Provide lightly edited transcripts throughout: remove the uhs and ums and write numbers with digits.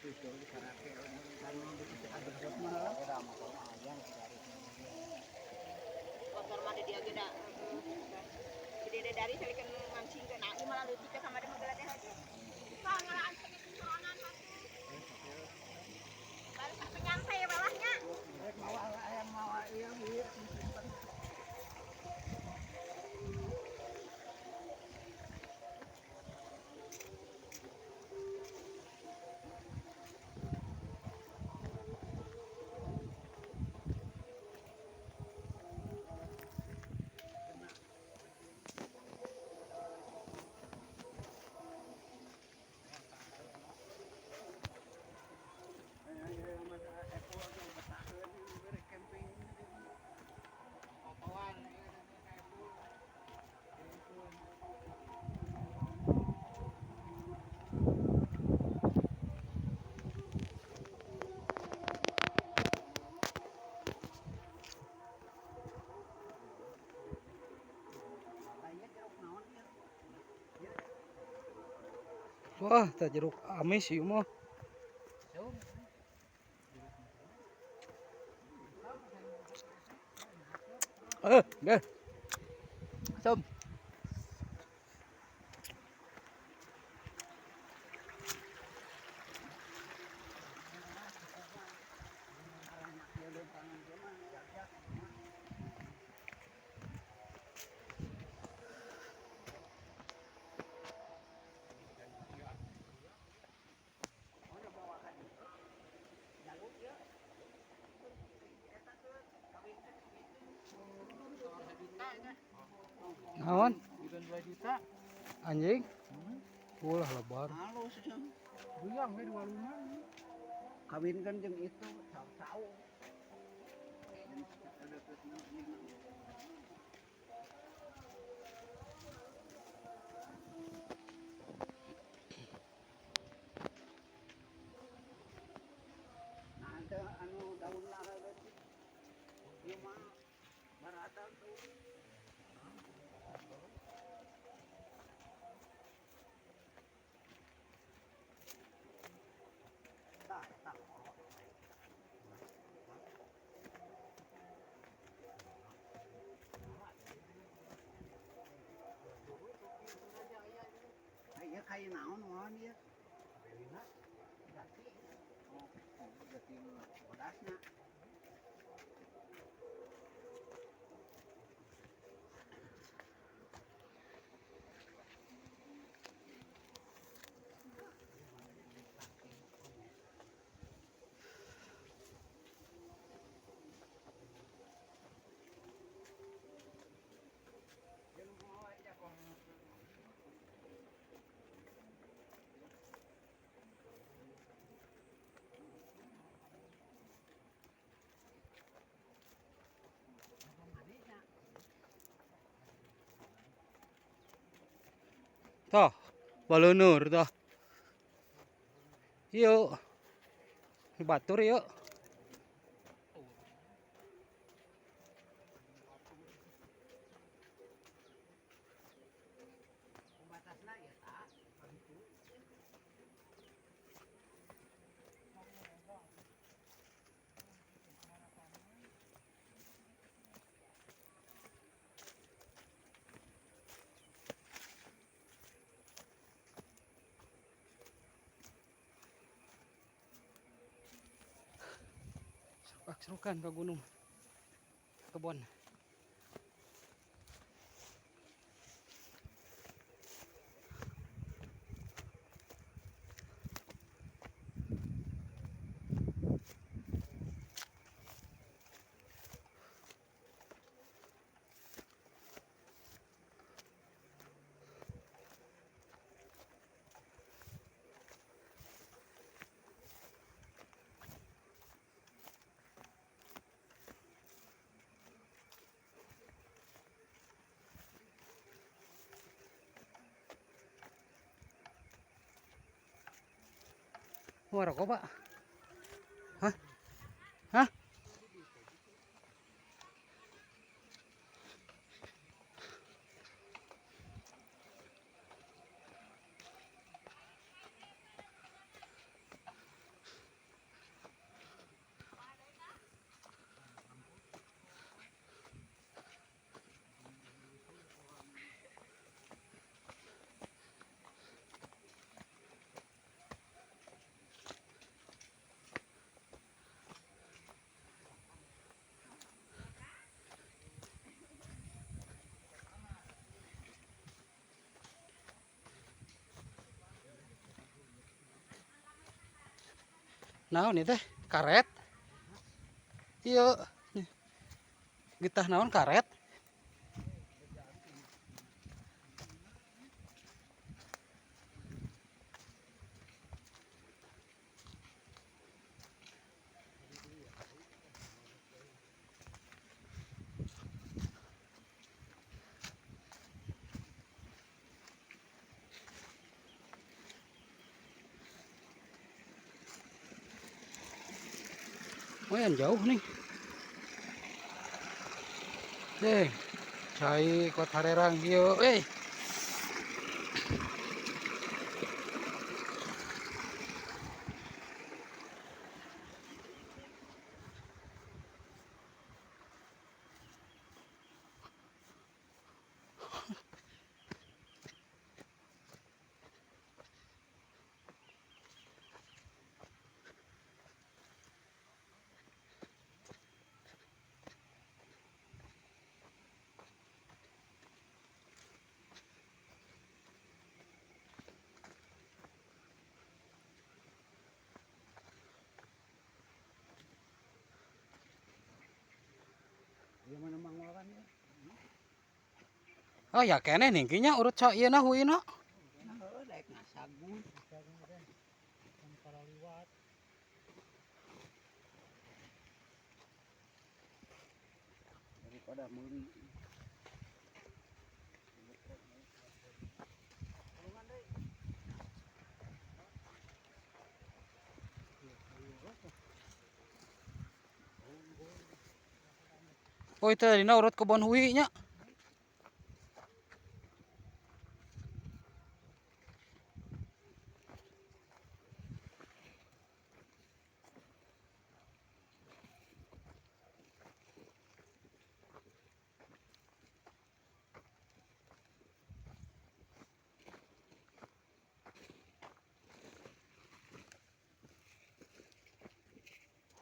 Motor mah di dia ge da. Si Dede dari salikeun mancing ke nah ieu malah leutik ka kamari mah geura teh aja. Wah, ngalaan sakitu sorangan atuh. Baru sampai nyampe ya bawahnya. Rek mawa ayam mawa ieu ieu. Wah, tah jeruk amis ieu mah. Geh. Som. Naon? 2 juta. Anjing? Ulah lebar. Halus jeung. Buyang we di walungan. Kawinkeun jeung itu cau-cau. Nah, teu anu daun lara leutik. Ieu mah barata tuh. Tah, tah. Ieu kayu naon naon ieu? Jati. Oh, jati bodasna. Tah, balunur tah. Yuk. Batur yuk. Serukan ke gunung kebon. Mau rokok, Pak? Hah? Hah? Naon ieu teh? Karet. Iya. Getah naon karet? Lumayan jauh nih. Deh, cai kuat harerang ieu euy. Ieu mana Mang Wawan ya? Oh ya keneh nih kinya urut ca ieu na huina. Nah, heueuh daek ngasagun. Daripada meuli. Oh itu tadina urut kebon hui nya.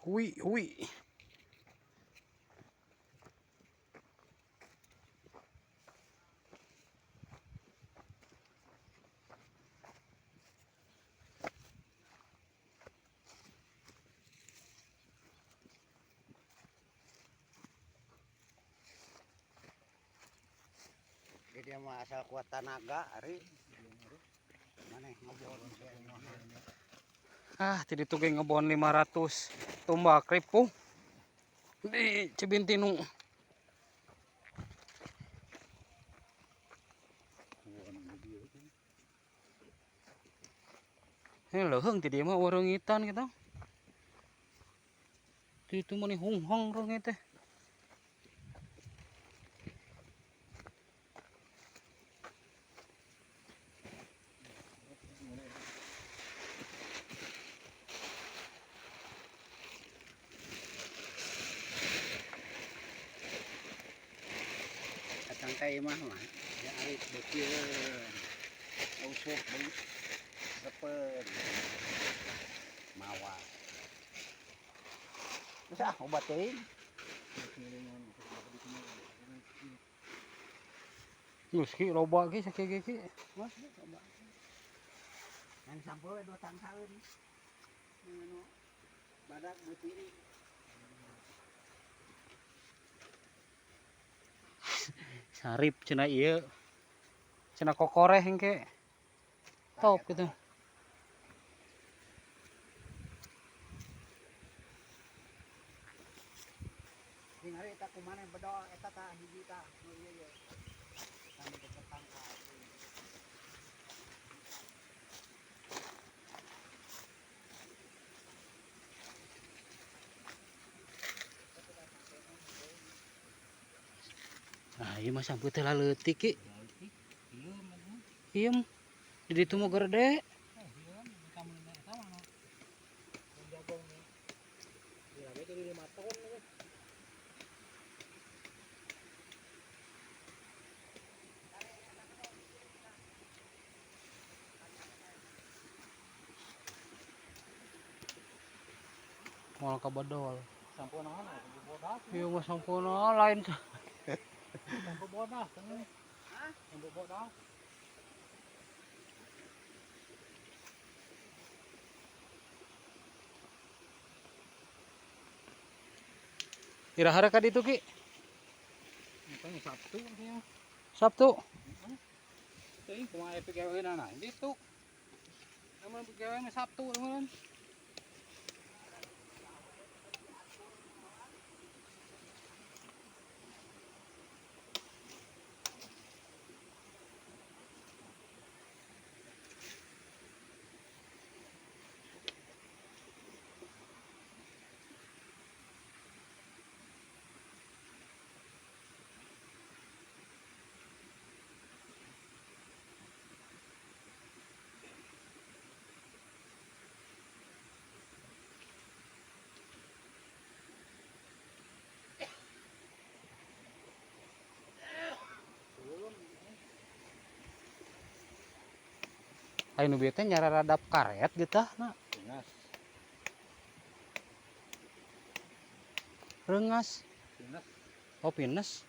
Hui hui. Jadi dia mah asal kuat tanaga ari. Maneh ngebon. Ah, tidak tuh ngebon 500 tumbak ripuh di Cibintinu. Ini leuheung ti dieu mah wareungitan gitu. Ti itu mah hunghong reungit teh. Datang ka imah mah ya arit beukeun. Usuk beung repeun. Mawa. Terus ah obat teuing. Geus ki loba ki sakieu ge ki. Mas coba. Yang sampeu we dua tangsaeun. Anu badak beuti. Sarip cenah ieu. Cenah kokoreh engke. Top gitu. Sing hari eta kumaha bedol eta tah hiji tah nu ieu ye. Kami deket tangkal. Ah, ieu mah sampeu teh laleutik ki. Ieu di ditu mah gede. Moal ka bedol. Sampeu naon atuh bodas. Ieu mah sampeuna lain. Sampeu bodas. Sampeu bodas. Iraha ka ditu, Ki? Ito yung Sabtu kaya. Sabtu. Ting kumain pigawe na na. Dito. Naman pigawe may Sabtu naman. Ayo nu bieu teh nyararadap karet gitu nah. Rengas. Rengas. Rengas. Oh, pinus.